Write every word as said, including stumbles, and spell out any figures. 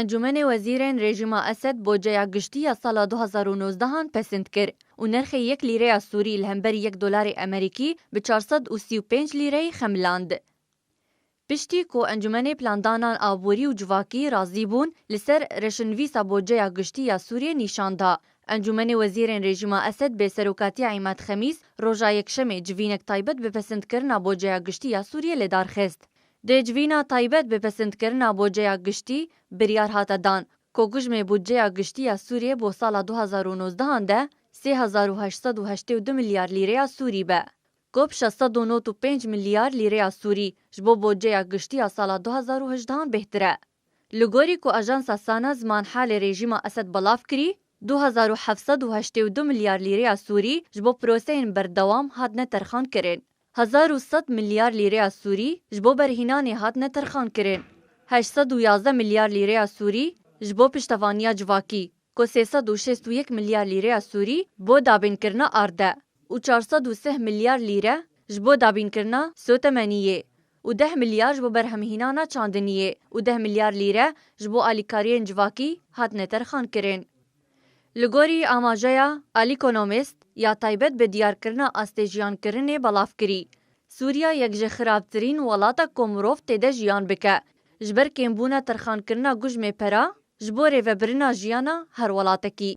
Encûmenê Wezîrên rejîma Esed boceya giştî ya sala du hazar û nozdehan pesind kir û nirxê yek lîreya Sûrî li hemberî yek dolarê Amerîkî bi çar sed û sî û pênc lîreyî xemiland. Piştî ku Encûmenê Plandanan Aborî û Civakî razî bûn, li ser reşinvîsa boceya giştî ya Sûriyê nîşan da. Encûmenê Wezîrên rejîma Esed bi serokatiya Îmad Xemîs roja Yekşemê civînek taybet bi pesindkirina boceya giştî ya Sûriyê li dar xist. Di civîna taybet bi pesindkirina boceya giştî biryar hate dan ku gujmê budceya giştî ya Sûriyê bo sala du hazar û nozdehan de sê hezar û heşt sed û heştê û du milyar lîreya Sûrî be, ku bi şeş sed û nod û pênc milyar lîreya Sûrî ji bo budceya giştî ya sala du hazar û hejdehan bêhtir e. Li gorî ku Ajansa Sana Ziman Halê rejîma Esed belav kirî, du hezar û heft sed û heştê û du milyar lîreya Sûrî ji bo proseyên berdewam hatine terxan kirin. Hezar û sed milyar lîreya Sûrî ji bo berhînanê hatine terxan kirin. Heşt sed û yazdeh milyar lîreya Sûrî ji bo piştevaniya civakî, ku sê sed û şêst û yek milyar lîreya Sûrî bo dabînkirina ard e û çar sed û sih milyar lîre ji bo dabînkirina sotemeniyê û deh milyar ji bo berhemhînana çandiniyê û deh milyar lîre ji bo alîkariyên civakî hatine terxan kirin. Li gorî amajeya Alîkonomist ya taybet bi diyarkirina astê jiyankirinê belav kirî, Sûriya yek ji xirabtirîn welata ku mirov tê de jiyan bike, ji ber kêmbûna terxankirina gujmê pera ji bo rêvebirina jiyana her welatekî.